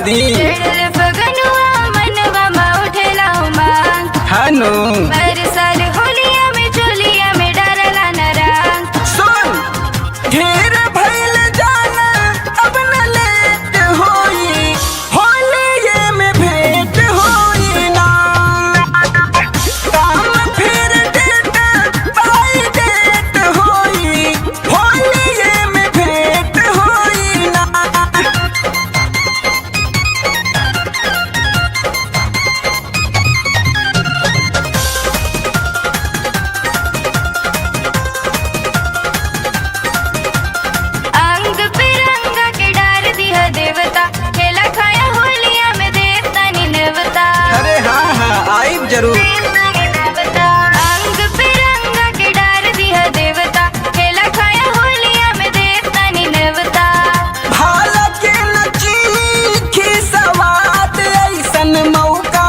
दी। चढ़ल फगनुआ मनवा मा उठेला उमंग। हनु पर साल होलिया में चोलिया में डरला न रंग। सुन ढेर भइल जाना अब न लेट होई, होलिये में भेंट होई ना। काम फिर डेट बाई डेट होई, होलिये में भेंट होई ना। अंग पे रंग के डार दिया देवता, खेला खाया होलिया में देवता नी नेवता। अरे हाँ हाँ आइब जरूर। अंग पे रंग के डार दिया देवता, खेला खाया होलिया में देवता नी नेवता। भाला के नचीली खिसवात ऐसन मौका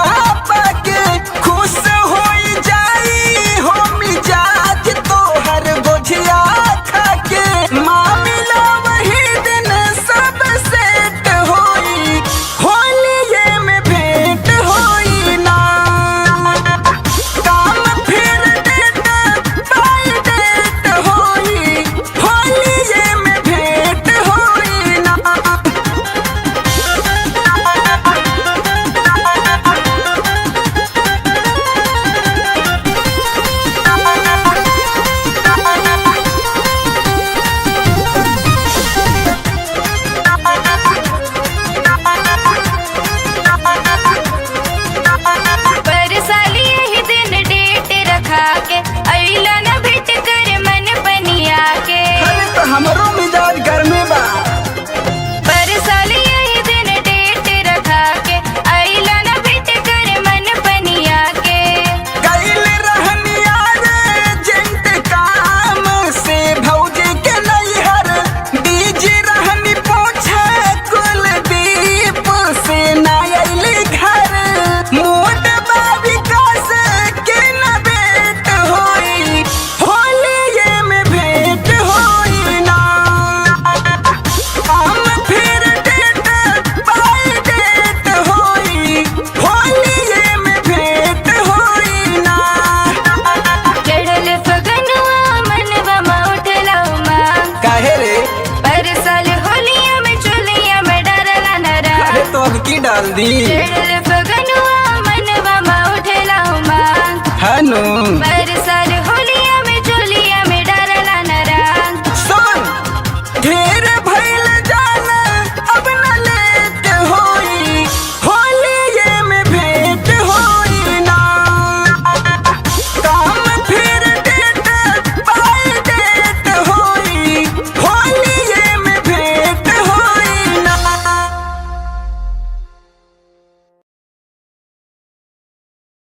पाके खुश होई जाई हो मिजाज तोहर गोझिया खाके। मामला वही दिन सब सेट होई, होलिये में भेंट होई ना। काम फिर डेट बाई डेट होई, होलिये में भेंट होई ना। पर साल यही दिन डेट रखा के, अइला न भेंट कर मन बनिया के। अरे तो हमरो मिजाज गर्मे बा। पर साल यही दिन डेट रखा के, अइला न भेंट कर मन बनिया के। कैल रहनिया रे जेंट काम से भौजी के नैहर, बीजी रहनी पूछे कुलदीप से ना अइली घर। मूड बा विकास के न भेंट होई, होलिये में भेंट होई ना। काम फिर डेट बाई डेट होई, होलिये में भेंट होई ना। चढ़ल फगनुआ मनवा मा उठला उमंग। काहे रे? पर साल होलिया में चोलिया में डरला न अरे रंग। तो अब की डाल दी। चढ़ल फगनुआ मनवा मा उठला उमंग। हनु पर साल